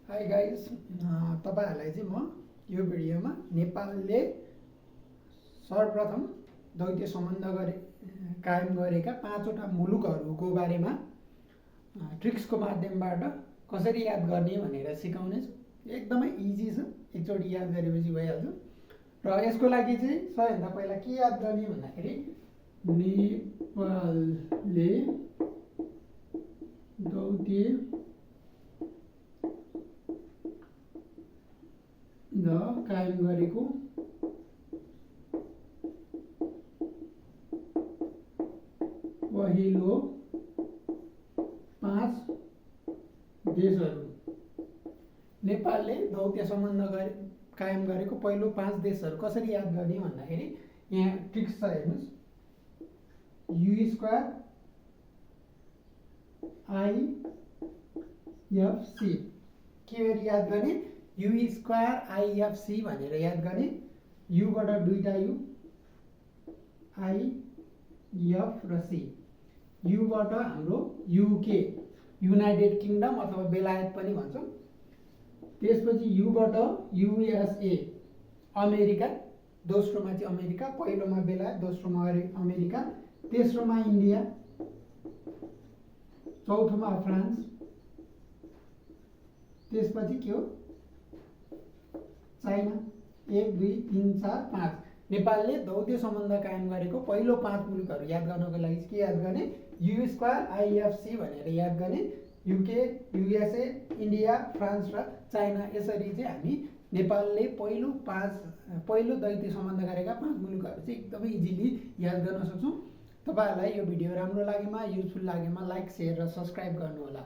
Hi guys, तपाईहरुलाई चाहिँ म यो भिडियोमा नेपालले सर्वप्रथम द्वैत सम्बन्ध कायम गरेका पाँचवटा मुलुकहरूको बारेमा ट्रिक्सको माध्यमबाट कसरी याद गर्ने भनेर सिकाउने छु। एकदमै इजी छ, एकचोटि याद गरेपछि भइहाल्छ। र यसको लागि चाहिँ सबैभन्दा पहिला के याद गर्ने भन्दाखेरि नेपालले द्वैत कायम गरेको पहिलो 5 देशहरू। नेपालले द्वैत सम्बन्ध कायम गरेको पहिलो 5 देशहरू कसरी याद गर्ने भन्दाखेरि यहाँ ट्रिक्स छ, हेर्नुस्। U² IFC के याद गर्ने? U² IFC भनेर याद गर्ने। युबाट दुईटा यु, IF र C। युबाट हाम्रो UK युनाइटेड किङडम अथवा बेलायत पनि भन्छौँ। त्यसपछि युबाट USA अमेरिका, दोस्रोमा चाहिँ अमेरिका, पहिलोमा बेलायत, दोस्रोमा अमेरिका, तेस्रोमा इन्डिया, चौथोमा फ्रान्स, त्यसपछि के हो चाइना। 1 2 3 4 5 नेपालले द्वैत सम्बन्ध कायम गरेको पहिलो 5 मुलुकहरू याद गर्नको लागि के याद गर्ने? U² IFC भनेर याद गर्ने। UK USA इन्डिया फ्रान्स र चाइना। यसरी चाहिँ हामी नेपालले पहिलो द्वैत सम्बन्ध गरेका 5 मुलुकहरू चाहिँ एकदमै इजिली याद गर्न सक्छौँ। तपाईहरुलाई यो भिडियो राम्रो लागेमा, युजफुल लागेमा लाइक, शेयर र सब्स्क्राइब गर्नुहोला।